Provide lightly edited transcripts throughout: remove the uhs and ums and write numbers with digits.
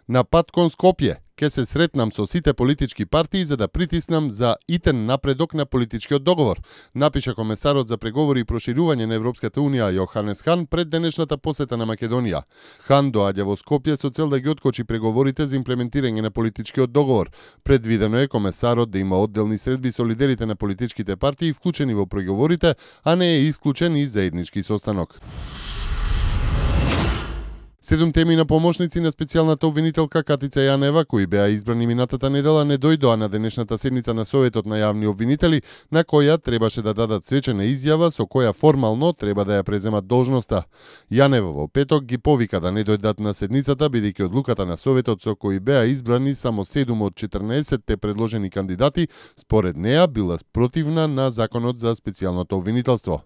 На пат кон Скопје ќе се сретнам со сите политички партии за да притиснам за итен напредок на политичкиот договор, напиша комесарот за преговори и проширување на Европската унија Јоханес Хан пред денешната посета на Македонија. Хан доаѓа во Скопје со цел да ги откочи преговорите за имплементирање на политичкиот договор. Предвидено е комесарот да има одделни средби со лидерите на политичките партии вклучени во преговорите, а не е исклучен и заеднички состанок. 7 темина помошници на специјалната обвинителка Катица Јанева, кои беа избрани минатата недела, не дојдоа на денешната седница на Советот на јавни обвинители, на која требаше да дадат свечена изјава со која формално треба да ја преземат должноста. Јанева во петок ги повика да не дојдат на седницата, бидејќи одлуката на Советот со кои беа избрани само 7 од 14 предложени кандидати, според неа била спротивна на Законот за специјалното обвинителство.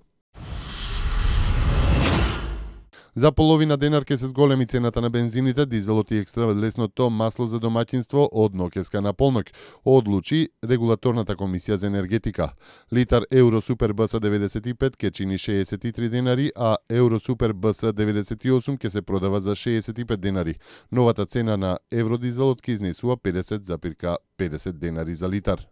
За половина денар ќе се зголеми цената на бензините, дизелот и екстра лесното масло за домаќинство од ноќеска на полноќ, одлучи Регулаторната комисија за енергетика. Литар Евро Супер БС 95 ќе чини 63 денари, а Евро Супер БС 98 ќе се продава за 65 денари. Новата цена на евродизелот ќе изнесува 50,50 денари за литар.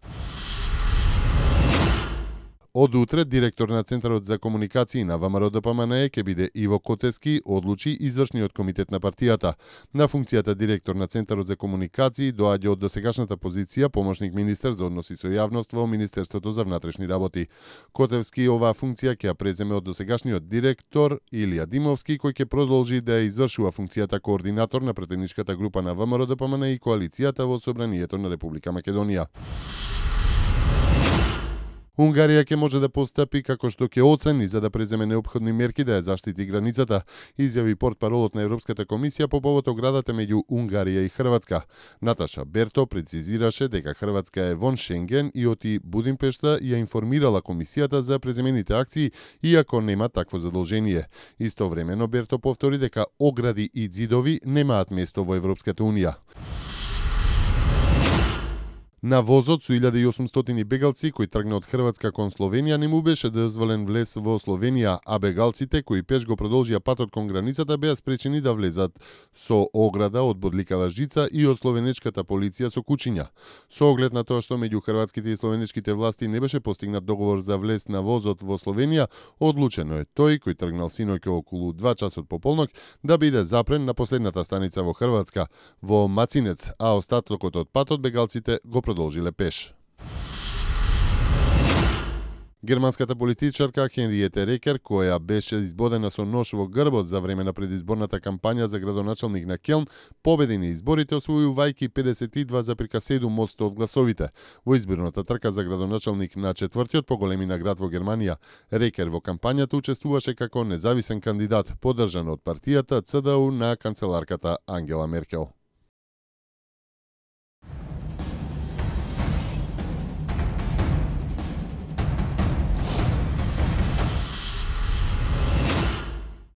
Од утре, директор на Центарот за комуникации на ВМРО-ДПМНЕ ќе биде Иво Котески, одлучи извршниот комитет на партијата. На функцијата директор на Центарот за комуникации доаѓа од досегашната позиција помошник министер за односи со јавност во Министерството за внатрешни работи. Котевски оваа функција ќе ја преземе од досегашниот директор Илија Димовски, кој ќе продолжи да ја извршува функцијата координатор на претедничката група на ВМРО-ДПМНЕ и коалицијата во Собранието на Република Македонија. Унгарија ќе може да постапи како што ќе оцени за да преземе неопходни мерки да ја заштити границата, изјави портпаролот на Европската комисија по повод оградата меѓу Унгарија и Хрватска. Наташа Берто прецизираше дека Хрватска е вон Шенген и оти Будимпешта ја информирала комисијата за преземените акции, иако нема такво задолжение. Истовремено Берто повтори дека огради и ѕидови немаат место во Европската унија. На возот со 1800 бегалци кои тргна од Хрватска кон Словенија не му беше дозволен влез во Словенија, а бегалците кои пеш го продолжија патот кон границата беа спречени да влезат со ограда од бодликава жица и од словенечката полиција со кучиња. Со оглед на тоа што меѓу хрватските и словенечките власти не беше постигнат договор за влез на возот во Словенија, одлучено е тој кој тргнал синоќа околу 2 часот по полноќ да биде запрен на последната станица во Хрватска, во Мацинец, а остатокот од патот бегалците го продолжиле пеш. Германската политичарка Хенриете Рекер, која беше избодена со нож во грбот за време на предизборната кампања за градоначалник на Келн, победи на изборите освојувајќи 52,7% од гласовите. Во изборната трка за градоначалник на четвртиот поголемина град во Германија, Рекер во кампањата учествуваше како независен кандидат, поддржан од партијата ЦДУ на канцеларката Ангела Меркел.